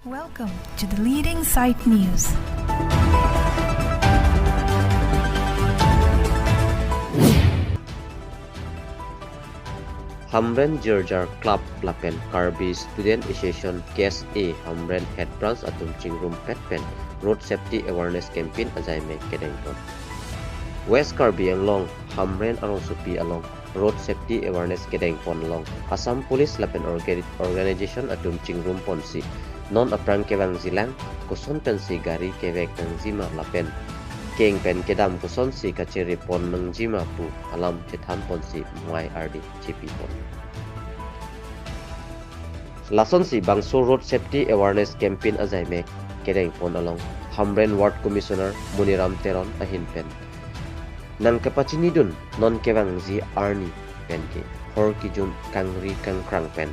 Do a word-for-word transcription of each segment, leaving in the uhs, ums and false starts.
Welcome to the leading site news. Hamren Jirjar Club lapen Karbi Student Association K S A Hamren Head Branch atum chingrumpet pen road safety awareness campaign ajai me kedengpon. West Karbi Anglong Hamren arongsopi along road safety awareness kedengpon along Assam Police lapen orga-, organization atum chingrum ponsi non aphrang kevangjilang, koson pensi gari kevek nangjima lapen keng pen kedam kosonsi kachere pon nangjima pu alam chethan ponsi mei ardi chepipon. Lasonsi bangso road safety awareness campaign ajai me kedengpon along Hamren Ward Commissioner Muniram Teron ahin pen nangkepachinidun non kevangji arni pen ke hor kijun kangri kangkrang pen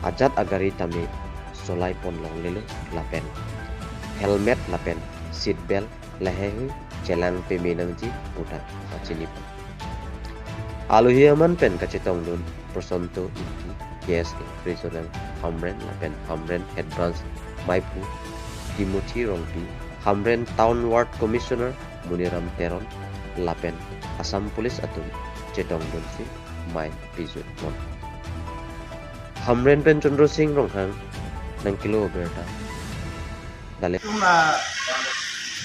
ajat agari tame solai pon longlelo lapen helmet lapen seat belt lahei chelang peme nangji puta pachinipon. Alohi aman pen kachetongdun Prosanto Ingti, K S A Regional Hamren lapen Hamren Head Branch meipu Timothy Rongpi, Hamren Town Ward Commissioner Muniram Teron lapen Assam Police atum chetongdunsi mei pijutpon. Hamren pen Chandra Sing Ronghang nangkelo abirta. Dale. Itum, ah,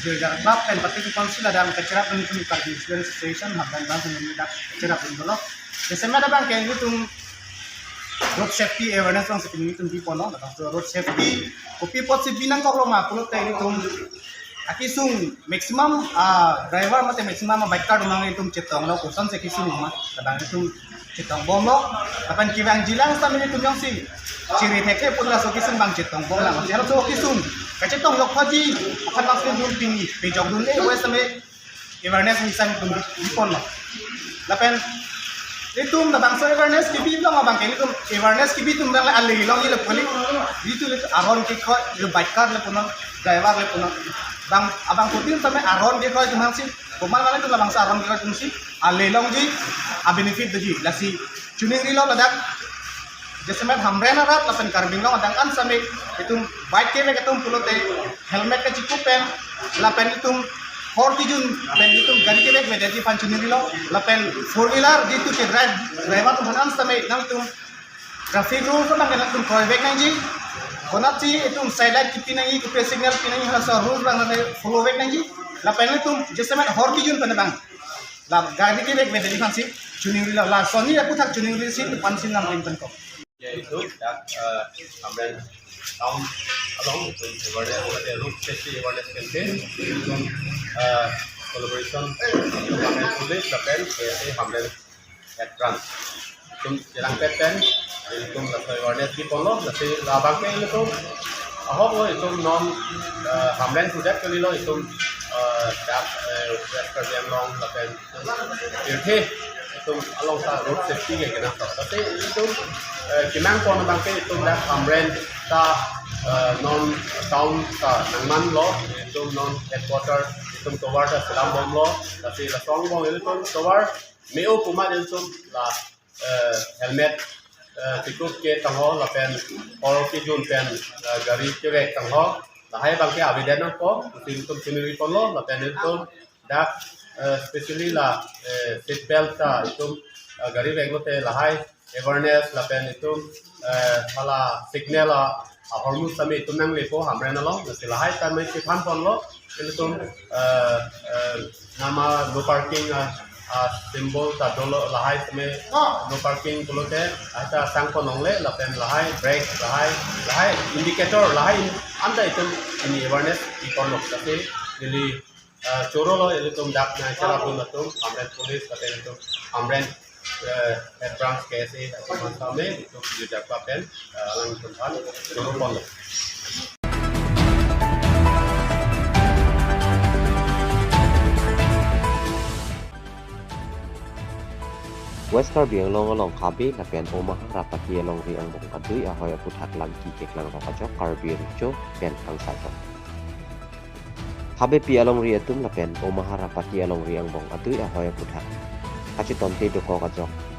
Jirjar Club pen participant sila dam kacherap pen itum Karbi Student Association Hamren bang pen itum dak kacherap pen dolo. Jasemet abang ke itum road safety awareness alongsi pini itum biponlo. Laso road safety kopi apotsi binangkoklo ma pulote itum akesung maximum, ah, driver mate maximum, ah, biker atum abang itum chetonglo, kosonsi kesung ma, kadang itum chetongbomlo, lapen kevangjilang sitame itum jongsi chere thekthe pu laso kesung abang chetongbomlang, laso kesung kachetong lokphaji aphan laso itum pini pejokdunde, wes sitame awareness mission itum biponlo. Lapen itum labangso awareness kebi along abang ke itum awareness kebi atum abang le ale longji le poli. Itum le aron kekroi, le biker le punon, driver le punon. Bang abang putin tame aron kekroi atum abangsi, komat mane itum labangso aron kekroi atumsi ale longji, a-benefit doji. Lasi chiningrilo ladak. Jasemet Hamren arat lapen Karbi Anglong adang an sitame itum bike kevek atum pulote helmet kachekup pen lapen itum hor kijun pen itum gari kevekvedetji aphan chiningrilo, lapen four wheeler jitu ke drive, driver atum aphan an sitame nangtum traffic rules abang nangtum kroivek nangji, konatsi itum side light kepi nangji, kopi signal pi nangji, halaso rules abang nang follow vek nangji, lapen itum jasemet hor kijun pen abang la gari kevekvedetji aphansi chiningrilo, lasonsi aputhak chiningrisi itum aphansi nangpinpenkok. Yaitu dak, eh, Hamren Town along itu awareness, ada road safety awareness campaign, itu, eh, collaboration Hamren Police lapen K S A Hamren Head Branch. Itum chelangpet pen itum laso awareness biponlo, lasi labang ke itum ahok lo itum non, eh, Hamren sudet kalilo itum, eh, dak, eh, West Karbi Anglong lapen pirthe itum along ta road safety ke kenangsot. Tapi itum, eh, kemang pon abang ke itum dak Hamren ta, eh, non town ta nangmanlo, itum non headquarter itum tovar ta selambomlo, tapi laso angbong itum tovar me-o pu amat itum la, eh, helmet, eh, chekup ke tangho lapen hor kijun pen, eh, gari kevek tangho. Lahai abang ke avedet nangpo, itum chiningri ponlo, lapen itum dak, eh, specially la, eh, seat belt ta itum, eh, gari veklote lahai awareness lapen itum, eh, hala signal a, ahormu sitame itum nanglepo Hamren along, lasi lahai tame chethan ponlo, itum, eh, eh, nama no parking, ah, ah, symbol ta dolo lahai sitame no parking pulote, ah, ta sang pon longle, lapen lahai brake, lahai, lahai indicator, lahai in-, anta itum pini awareness biponlo, lasi neli eh, chorolo, ilitum dak nangcherapdun atum, Hamren Police, lapen itum Hamren, eh, Head Branch K S A atum aphan tame, itum Jirjar Club pen, eh, alangtum aphan choro ponlo. West Karbi Anglong along Habe lapen Omaha Rapati alongri angbong adui ahoi aputhak langki keklangrok ajok Karbi Richo pen kangsai pon. Habepi alongri atum lapen Omaha Rapati alongri angbong adui ahoi aputhak kachetonte dokok ajok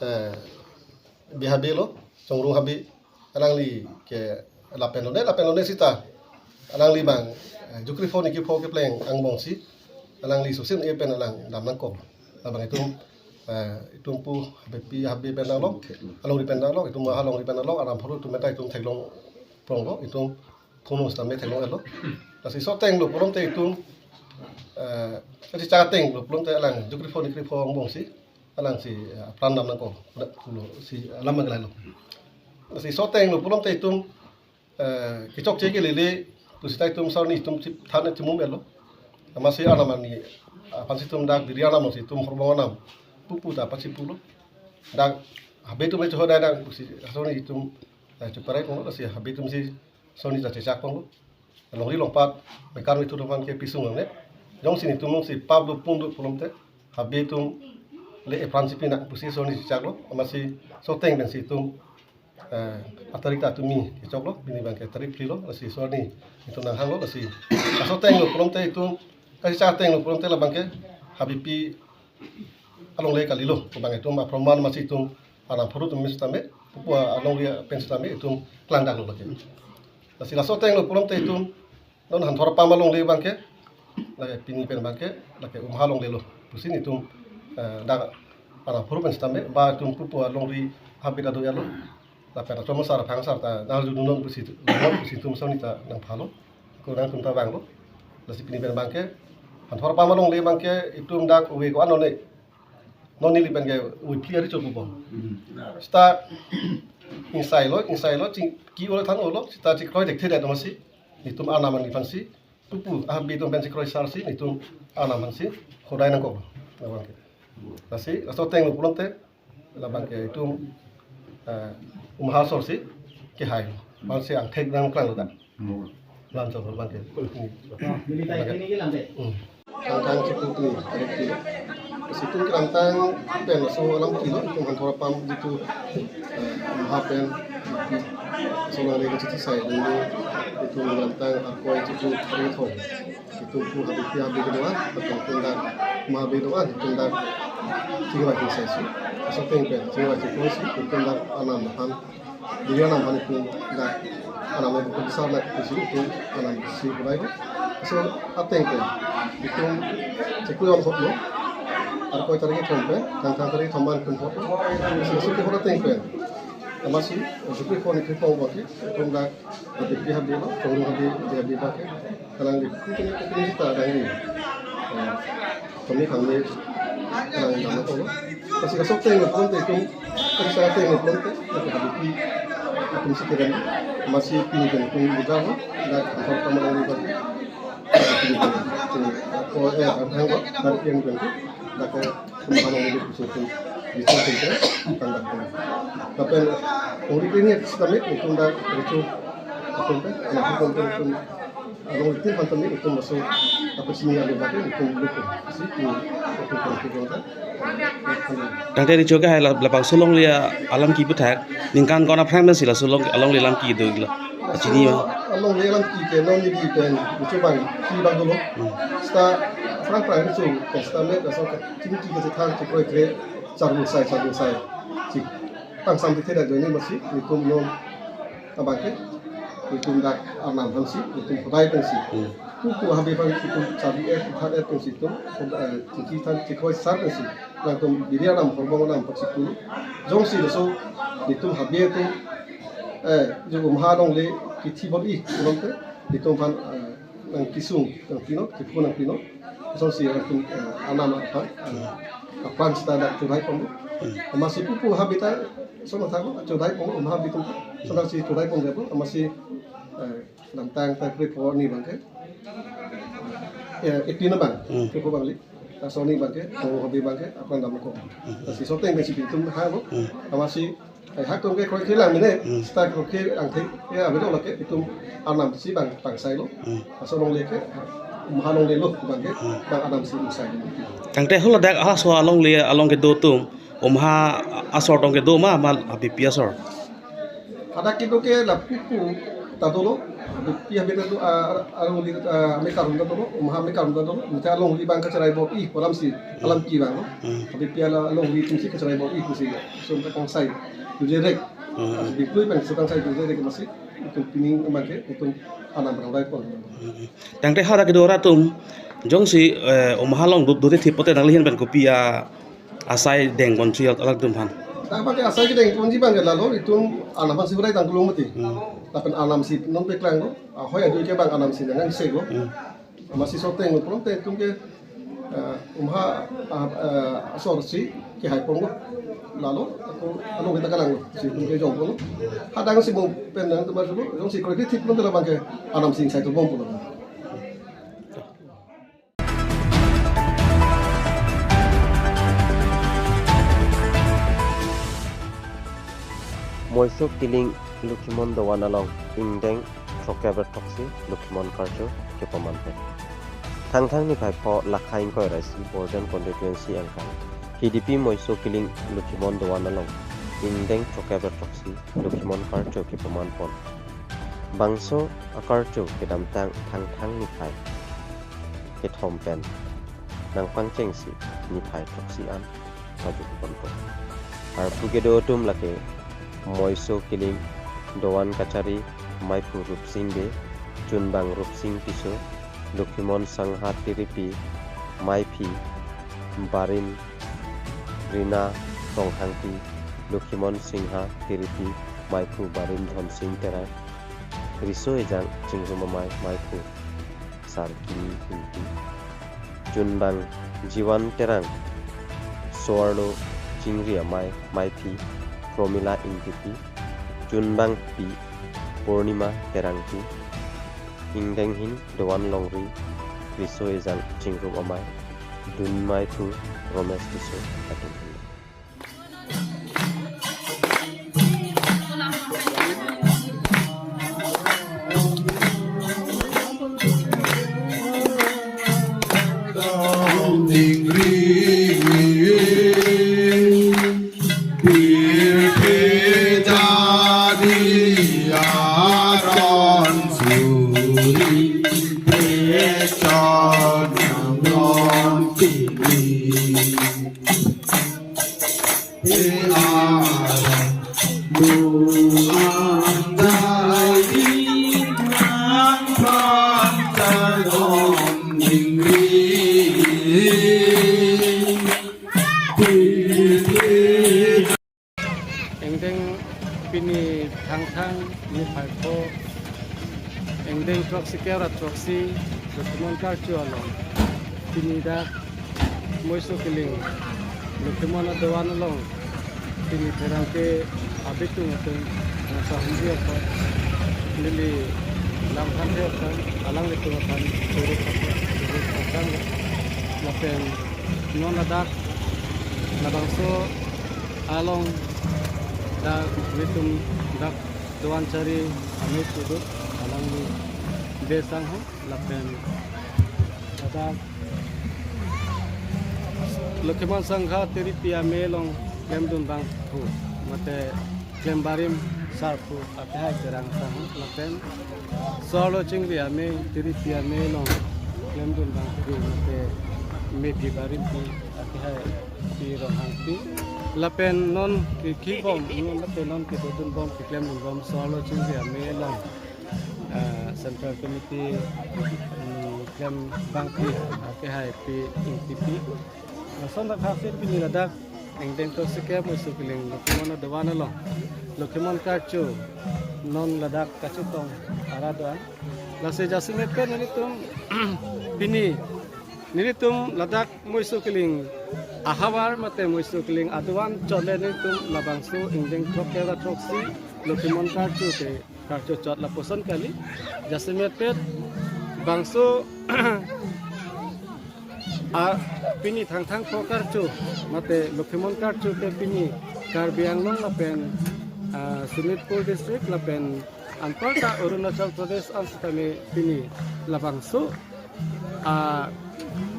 eh, Bey Habe lo, Chongrung Habe, alangli ke lapen lone, lapen lone sita, alangli bang, eh, jukri pho niki pho kepleng angbong si, alangli susin e pen alang dam nangkok. Labang itum, eh, itum pu Habepi Habe pen along, alongri pen along, itum alongri pen along, aram phoru itum meta itum theklong prong lo, itum phongo sitame theklong lo. Lasi laso ateng lo pulote itum, eh, kachechak ateng lo pulote alang jukri pho niki pho angbong si, alang si, eh, apran dam nangkok, pulo si alam maglai lo. Lasi laso ateng lo pulote itum, eh, kechokche kelele, pu sita itum sarni itum chip than chimum lo. Amatsi arnam ani, ah, aphan si itum dak Diri arnam si itum Horbong arnam pupu ta pachipu lo. Dak Habe atum chohodai nang pusi sarni itum, eh, chuparai pon lo, lasi Habe atum si sarni ta chechak pon lo. Longri longpat, mekar mithu atum aphan ke pisung longle. Jongsi netum si pap do pun do pulote, Habe atum le apran si pinang pusi sarni chechak lo, amatsi laso ateng pen si itum, eh, atarik ta tumi kechok lo, pini bang ke tarik phli lo, lasi sarni itum nanghang lo, lasi laso ateng lo pulote itum, kachechak ateng lo pulote labang ke Habepi alongle kali lo, bang itum aproman amatsi itum aram phoru atum sitame, pupu alongri pen sitame itum klang dak lo lake. Lasi laso ateng lo pulote itum, non Hanthor Pam alongle bang ke, lake pini pen bang ke, lake Umha alongle lo. Pusi netum, eh, dak aram phoru pen sitame, ba itum pupu alongri Habe ta do ya lo. Lapen achom asar aphang asar ta nangkarju dunnon pusi, dunnon pusi itum sarni ta nangpha lo. Ko nangtum ta vang lo. Lasi pini pen bang ke, Hanthor Pam alongle bang ke, itum dak ove ko-an lone. Non neli pen ke ove phli ari chot pupo. Sita ingsai lo, ingsai lo, chingki olo than olo, sita chekroi thekthedet amatsi, netum arnam ani aphan si, pupu Habe atum pen chekroi sar si, netum arnam aphan si, hodai nangkok lo, labang ke. Lasi, laso ateng lo pulote, labang ke itum, eh, Umha asor si, kehai lo, aphan si angthek nangklang lo ta. Lam chok lam ke. Neli tai kini ke lam de. Hmm. Tang tang chiklo kini, tarik kilo. Situ kedamtang pen laso alam kilo, itum han thora pam jitu, eh, maha pen, laso nang lagi chithi sai dulu, itum kedamtang Arkoi chiklo kethom. Itum pu Habipi Habe kedo-an, itum dak Habe do-an, itum dak chingvai chingsai si. Laso ateng pen, chingvai chingkoi si, itum dak anam aphan. Biri anam aphan itum dak anam aphan besar dak isi itum anam si pulai. So ateng pen itum chiklo hot lo. Arkoi tarik kethom pen, tang tang tarik kethom an itum hot lo. So, so hot ateng pen. Amatsi, chiklo hot ni kepong baki, itum dak Habipi Habe lo, Chongrung Habe, Habe Habe baki. Kalang di, kini, kini kita dak di. Eh, kami, kami, kalang dam ko. Lasi laso ateng lo pon te itum, lasi laso ateng lo pon te, lasi Habipi, itum si kerem, amatsi pini kan itum buka ho, dak asal kamu nang buka. Pini kan, pini, ko, eh, ang hang ko, dak yang kan, dak ko, kamu nang buka, so, itum, bisa, bisa, kan dak ko. Tapi, ongri kini, kami, itum dak, itu, itum kan, anak itum, itum, along itum pantang ni itum masuk apa sini ada lagi itum dukung. Si itum itum itum kan. Tangte di choka hai la, labangso alongle alam ke aputhak ningkan ko-an aphrang pensi laso along, alongle alam kedo lo. Chini ma. Alongle alam ke ke non ni di pen, itu bang, si bang dulu. Hmm. Seta aphrang aphrang itu, seta me, seta chingki ke seta, chikoi kre, charbu sai, charbu sai. Si tangsam tithe dak doni amatsi, itum non abang ke, itum dak anam aphansi, itum khodai aphansi. Hmm. Pu pu Habe aphan itum charli-et, khat-et aphansi itum, eh, chingki than, chikoi sar aphansi. Nangtum biri anam, horbong anam aphansi itum. Jongsi laso, itum Habe atum, eh, jo umha alongle, kithi bor-i, ulom ke, itum aphan, eh, nang kisung, nang pino, kipu nang pino. Asonsi nangtum, eh, anam aphan, eh, aphan seta dak chodai pon. Hmm. Amatsi pu pu Habe ta, so mathak lo, chodai pon, umha Habe atum. So nangsi chodai pon dei pon, amatsi, eh, kedamtang ta kre pho ni bang ke. Eh, iti na bang, hmm, kre pho bang li. Laso ni bang ke, ko Habe bang ke, aphan dam ko. Hmm. Lasi laso ateng ke si itum ha lo. Hmm. Amatsi, eh, hak atum ke koi kelang mene, hmm, seta koi ke angthek, ya, abelo lake, itum anam si bang, bang sai lo. Hmm. Laso alongle ke, umha alongle lo, bang ke, hmm, bang anam si bang sai lo. Tangte hala dak, halaso alongle, along kedo atum, umha asor tong kedo ma, ma Habipi asor. Hadak kedo ke lapu pu ta dolo, Habipi Habe ta do, ah, alongle, ah, amekar atum ta dolo, umha amekar atum ta dolo, mita alongle bang kacherai bor-i, alam si, hmm, alam ke bang lo. Hmm. Habipi ala alongle atum si kacherai bor-i, atum si, so ta kangsai, tujerek. Hmm. Biplui pen so kangsai tujerek amatsi, itum pining amat ke, itum anam rang dai pon. Hmm. Tangte hadak kedo arat atum, jongsi, eh, umha along do, do thip pote nangli ahin pen kopi a asai deng ponji alangtum aphan. Tangte asai kedeng ponji bang ke lalo itum anam aphansi berai tang kelong mati. Hmm. Lapen anam si non peklang lo. Ahoi adui ke bang anam si nang se lo. Hmm. Amatsi laso ateng lo pulote itum ke, eh, umha, ah, eh, asor si kehai pon lo. Lalo ako along kita kalang lo. Si itum ke jong pon lo. Hadak si mo pen nangtum amat lo. Jongsi kredit thip lo te labang ke anam si sai to bom pon lo. Moiso Kiling Lokhimon Dovan along ingdeng throkkep ra throksi Lokhimon karcho kepaman pen. Thangthang niphai pho lakha ingkoi ra isi Borjan constituency angkang K D P Moiso Kiling Lokhimon Dovan along ingdeng throkkep ra throksi Lokhimon karcho kepaman pon. Bangso akarcho kedamtang Thangthang niphai kethom pen nangpangchengsi niphai throksi an pajut ponpo. Arpu kedo atum lake Moiso Kiling, Dovan Kachari, Maiphu Rupsing Bey, Chunbang Rupsing Tisso, Lokhimon Sangha Tiripi, Maiphi Barim Rina Ronghangpi, Lokhimon Singha Tiripi, Maiphu Barim Dhonsing Terang, Riso Ejang Chingrum Amai, Maiphu Sarkini Ingti. Chunbang Jiwan Terang, so-arlo chingri amai, Maiphi Promila Ingtipi, Chunbangpi Purnima Terangpi, ingdeng ahin Dovan longri Riso Ejang Chingrum Amai, Dun Maiphu Romesh Tisso atum. Ingdeng pini Thangthang niphai pho, ingdeng throksi kep ra throksi, Lokhimon karcho along pini dak Moiso Kiling Lokhimon adovan along pini pherangke abitung atum nangkahumri apot neli lamthan the aphan alanglitum aphan turut apot turut aphan lapen non ladak labangso along dak nelitum dak dovan chari amei pudut alangli Bey Sangho lapen ladak Lokhimon Sangha tiripi amei along klemdun abangphu mate klem barim sarphu akehai Terang Sangho lapen Soarlo Chingri amei tiripi amei along klemdun abangphu mate mephi barimpi akehai Pi Ronghangpi lapen non kekhibom non lapen non kedodunbom keklemdunbom Soarlo Chingri amei along, ah, Central Committee, mm, klem abangpi akehai Pi Ingtipi. Lason dak hasit pini ladak ingdeng throksi kep Moiso Kiling Lokhimon adovan along Lokhimon karcho non ladak kachetong arat do-an. Lasi jasemet pen nelitum pini nelitum ladak Moiso Kiling ahavar mate Moiso Kiling adovan chot le nelitum labangso ingdeng throkkep ra throksi Lokhimon karcho ke karcho chot lapuson kali. Jasemet pen bangso a pini Thangthang pho karcho mate Lokhimon karcho ke pini Karbi Anglong lapen, ah, Sonitpur district lapen anparta Arunachal Pradesh an sitame pini labangso, ah,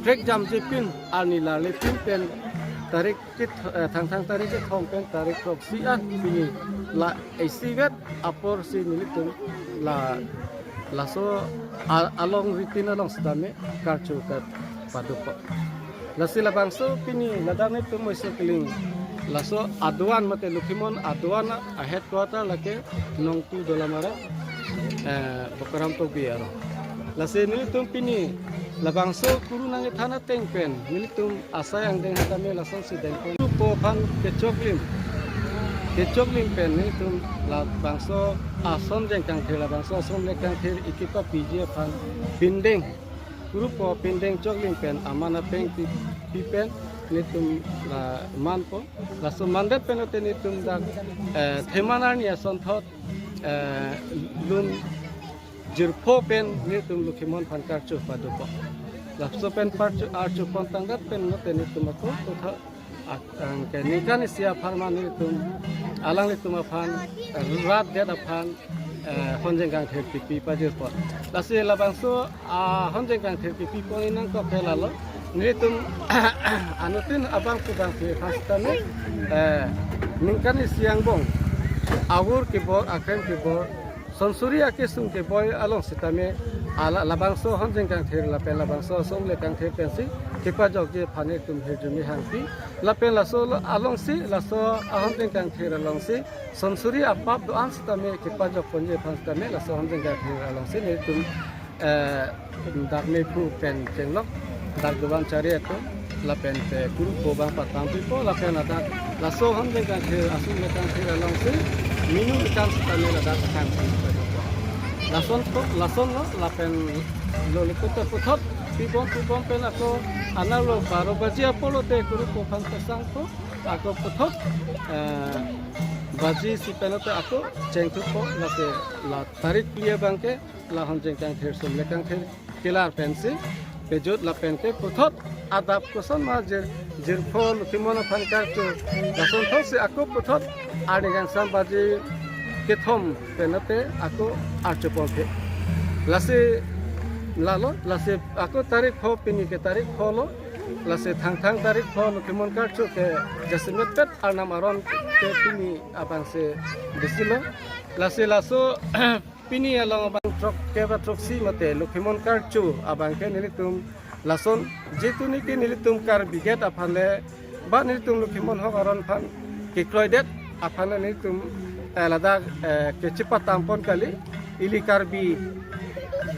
trek jamje pin arni larle pin pen tarik kit-, eh, Thangthang tarik kethom pen tarik throksi an pini la isivet apor si nelitum la laso a-, along ritin along sitame karcho kat padupo. Lasi labangso pini ladak nelitum Moiso Kiling laso adovan mate Lokhimon adovan a-headquarter lake Nongtu Dolamara, eh, Bokaram Tokbi arong. Lasi nelitum pini labangso kuru nangkethan ateng pen nelitum asai angdeng sitame lasonsi dengpon. Kurupo aphan kechoklim, kechoklim pen nelitum labangso ason jengkangthir labangso ason le kangthir ikipapiji aphan pindeng. Kurupo pindeng choklim pen aman apeng pi, pi pen nelitum la manpo. Laso mandet pen ote nelitum dak, eh, theman arni asonthot, eh, lun jirpo pen nelitum Lokhimon aphan karcho padupo. Laso pen parcho archo pon tangdet pen ote nelitum ako kotha ak-, ang ke ningkan isi apharman nelitum alanglitum aphan rat det aphan, eh, honjeng kangthir kipi pajirpo. Lasi labangso, ah, honjeng kangthir kipi pon inang kok ke lalo. Nelitum anuttin abang pudang pi phan sitame, eh, ningkan isi angbong avur kebor, akrem kebor, sonsuri akesung keboi along sitame ala labangso honjeng kangthir lapen labangso ason le kangthir pensi kepajokji aphan nelitum hirjume hangpi lapen laso lo-, alongsi laso ahonjeng kangthir alongsi sonsuri apap do-an sitame kepajok ponji aphan sitame laso honjeng kangthir alongsi nelitum, eh, dak mephu pen chenglok dak dovan chari atum lapen te kurupo abang patang pipo lapen ladak laso honjeng kangthir ason le kangthir alongsi minu ikan sitame ladak kangthir padupo. Lason po, lason lo lapen lo likut puthot pibom pibom pen ako anak lo baro baji apor lote kurupo aphan pasangpo ako puthot, eh, baji isi pen lote ako chengthukpo lake la tarik phli abangke la honjeng kangthir ason le kangthir kelar pensi pejut lapen ke puthot adap koson ma jir, jirpo Lokhimon aphan karcho lasonthotsi ako puthot arni kangsam baji kethom pen lote ako archo ponpe. Lasi lalo lasi ako tarik pho pini ke tarik pho lo lasi Thangthang tarik pho Lokhimon karcho ke jasemet pet arnam aron ke pini abangsi bisi lo. Lasi laso pini along abang throkkep ra throksi mate Lokhimon karcho abangke nelitum lason jitu niki nelitum Karbi Gate aphan le Ba nelitum Lokhimon Hok aron aphan kekroidet aphan nelitum, eh, ladak, eh, kechepatampon kali, ili Karbi,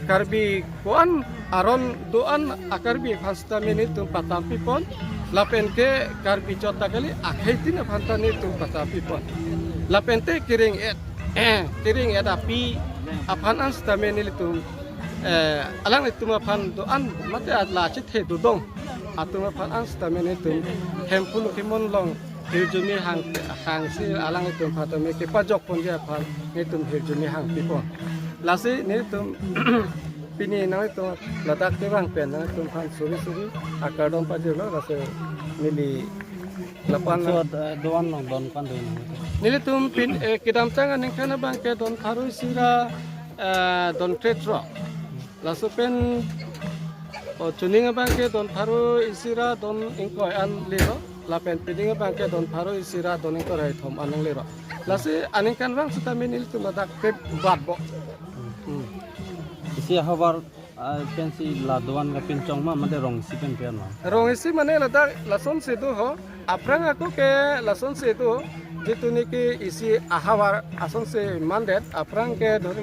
Karbi ko-an aron do-an a-Karbi aphan sitame nelitum patampipon, lapen ke Karbi chot ta kali, akhei tin aphan ta nelitum patampipon. Lapen te kereng-et, eh, kereng-et api aphan an sitame nelitum, eh, alanglitum aphan do-an mate la chethe dodong atum aphan an sitame nelitum Hemphu Lokhimon along hirjume hang, hangsi alanglitum aphan tame kepajokponji aphan nelitum hirjume hangpipon. Lasi nelitum pini nanglitum ladak kevang pen nanglitum aphan suri suri akardom pajirlo, lasi neli lapen so, eh, do-an along don pan do nang. Nelitum pin, eh, kedamtang aningkan abang ke don pharo isi ra, eh, don krethrok. Laso pen, o, chuning abang ke don pharo isi ra don ingkoi an lero. Lapen pining abang ke don pharo isi ra don ingkoi ra ithom an nanglero. Lasi aningkanvang sitame nelitum ladak pebatbo. Hmm. Isi ahavar, ah, pensi la do-an kapinchong ma, mate rong isi pen pen ma? Rong isi mane ladak lasonsi do ho. Aphrang ako ke lasonsi do. Jitu niki isi ahavar asonsi mandet. Aphrang ke dhori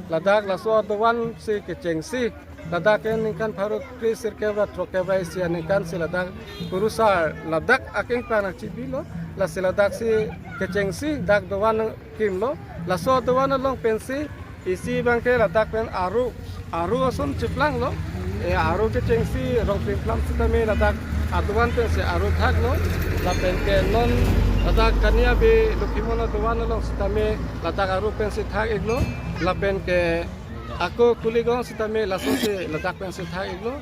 ladak laso do-an si kechengsi. Ladak ke ningkan pharo kre sirkep ra throkkep ra isi aningkan si ladak kurusar ladak akeng pran nangchibilo, lasi ladak si kechengsi dak do-an kimlo, laso do-an along pensi isi abang ke ladak pen aru, aru ason chiplanglo, eh, aru kechengsi rong plim plam sitame ladak do-an pensi aru thaklo, lapen ke non ladak kania be Lokhimon do-an along sitame ladak aru pensi thak-iklo, lapen ke ako Kuligong sitame lasonsi ladak pensi thak-iklo,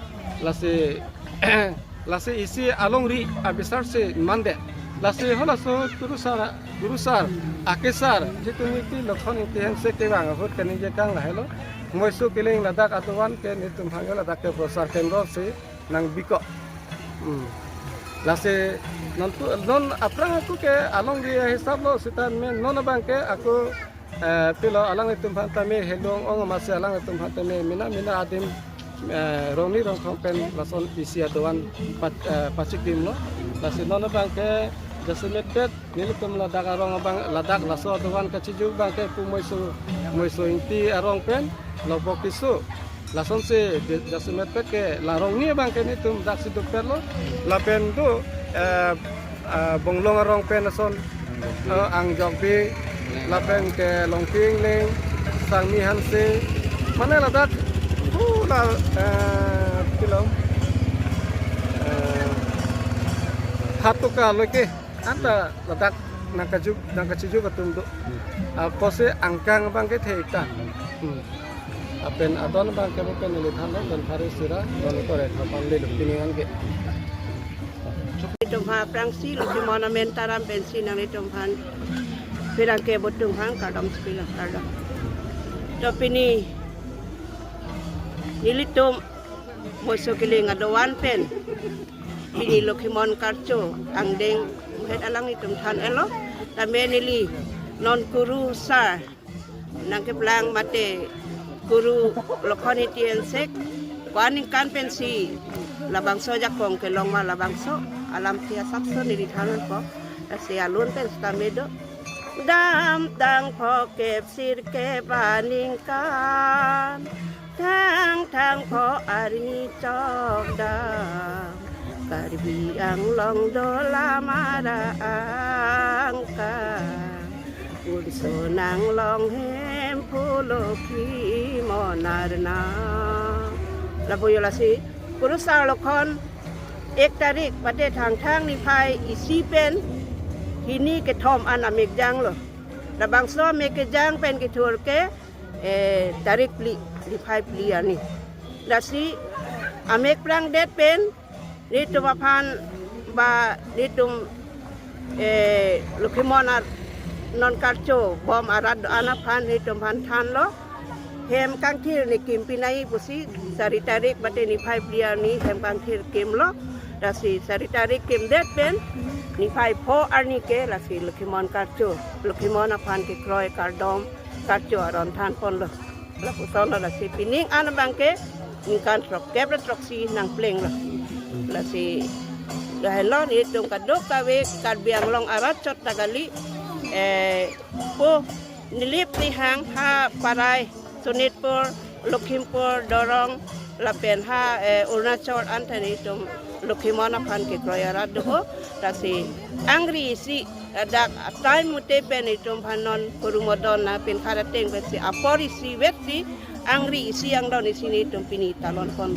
lasi, lasi isi alongri abisar si mande. Lasi halaso kurusar, kurusar, akesar, jitu niki Lokhon Ingti Hensek kevang ahut kaningje kang lahelo. Moiso Kiling ladak do-an ke nelitum aphan ladak ke prosar kendro si nangbiko. Hmm. Lasi non tu, non aphrang ako ke alongri hisaplo sitame non abang ke ako, eh, pilo alanglitum aphan tame helong ong masi alanglitum aphan tame mina mina adim, eh, rongni rongthom pen lason isi do-an pat, eh, pachikimlo. Lasi non abang ke jasemet pet nelitum ladak arong abang ladak laso do-an kachiju abang ke pu Moiso, Moiso Ingti arong pen Lobok Tisso. Lasonsi di-, jasemet pet ke la rongni abang ke nelitum daksi dukpetlo. Lapen do, eh, eh, Bonglong arong pen ason, eh, Angjokbi, lapen ke Longpi Ingleng, Sangmi Hanse, mane ladak, hu la, eh, pilo, eh, Hatuka loke. Anta ladak nangkaju, nangkachiju atum do. Hmm. Apotsi angkang abang ke thek ta. Hmm. Lapen adon abang ke bo pen neli thanlo don pharo isi ra don ingkoi ra ithom an lelo pining an ke. Nelitum aphrangsi Lokhimon amen taram pensi nanglitum aphan pherangke atum aphan kardom si pilo, kardom. To pini nelitum Moiso Kiling do-an pen pini Lokhimon karcho angdeng het alanglitum than-etlo. Tame neli non kurusar nangkeplang mate Kuru Lokhon Ingti Hensek ko-an ningkan pensi labangso ajakong kelong ma labangso alam thia sapso neli than-etpo. Lasi alun pen sitame do. Damtang phokep sirkep aningkan, Thangthang pho arni chokdam, Karbi Anglong dolamara angka, Unso nanglong Hemphu Lokhimon arna. Lapu yo lasi, kurusar Lokhon, ek tarik, mate Thangthang niphai isi pen hini kethom an amek janglo. Labangso amek kejang pen kethur ke, eh, tarik phli, niphai phli arni. Lasi amek prangdet pen nelitum aphan ba nelitum, eh, Lokhimon ar non karcho bom arat do-an aphan nelitum aphan thanlo. Hem kangthir ne kim pinai pusi sari tarik mate niphai phli arni hem kangthir kimlo. Lasi sari tarik kimdet pen niphai pho arni ke lasi Lokhimon karcho, Lokhimon aphan kekroi kardom karcho aron thanponlo. Lapuson lo lasi pining an abang ke ningkan throkkep ra throksi nangplenglo. Lasi Lahelo nelitum kadokave Karbi Anglong arat chot ta kali, eh, po Nilip Rihang ha parai Sonitpur, Lakhimpur, Dorong lapen ha, eh, Arunachal anta nelitum Lokhimon aphan kekroi arat do ho. Lasi angri isi, eh, dak time mute pen nelitum aphan non kurumodon na pen khara teng besi apor isi vetsi angri isi angdon isi nelitum pini talon pon.